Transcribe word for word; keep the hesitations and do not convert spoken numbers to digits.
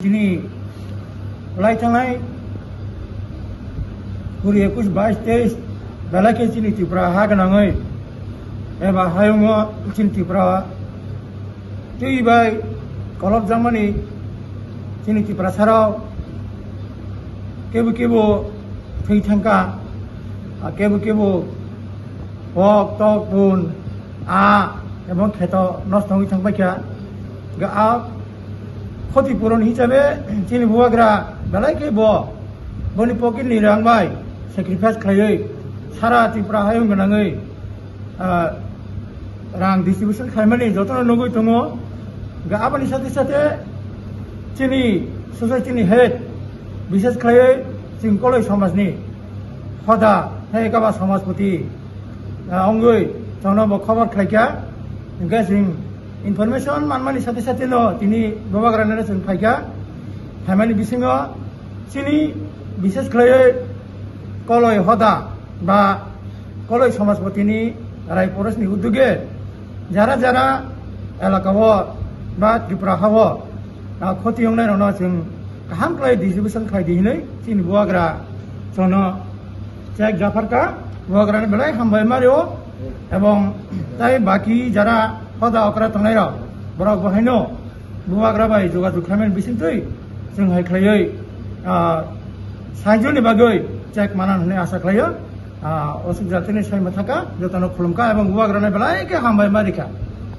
Chini lai thangnai kuri ekush bais teis belai khe chini Tripura ha gwnangwi eba hayungo chini Tripura twi bai kolobjakmani chini Tiprasarok kebo kebo thwi thangkha, ah, kebo kebo kok tok bun a ebong kheto nosto wngwi thangpaikha. Ga a khoti puron hisabe chini bubagra belai khe bo boni pocket ni rang bai sacrifice khlaiwi sara Tripura hayung gwnangwi, ah, rang distribution khlaimani jotono nugwi tongo. Ga aboni sathe sathe chini society ni head, bishes khlaiwi chini Koloi somajni hoda hai kaba somajpoti, ah, wngwi chwngno bo khobor khlaikha. Hwnkhe chwng information manmani sathe sathe no tini bubagrano chwng phaikha. Phaimani bisingo chini bishes khlaiwi Koloi hoda ba Koloi somajpotini Rai Porosni uduge jara jara elakao ba Tripura hao, ah, khoti wngnairokno chwng kaham khlai distribution khlai di hinwi chini bubagra chwngno chek japharkha. Bubagrani belai hambai mario ebong tai baki jara hoda okra tongnairok borok bo haino bubagra bai jogajog khlaimani bisingtwi chwng hai khlaiwi, ah, saijoni bagwi chek manan hwnwi asa khlaio. Ah, osuk jatini sai mathaka jotono khulumkha ebong bubagrano belai khe hambai marikha.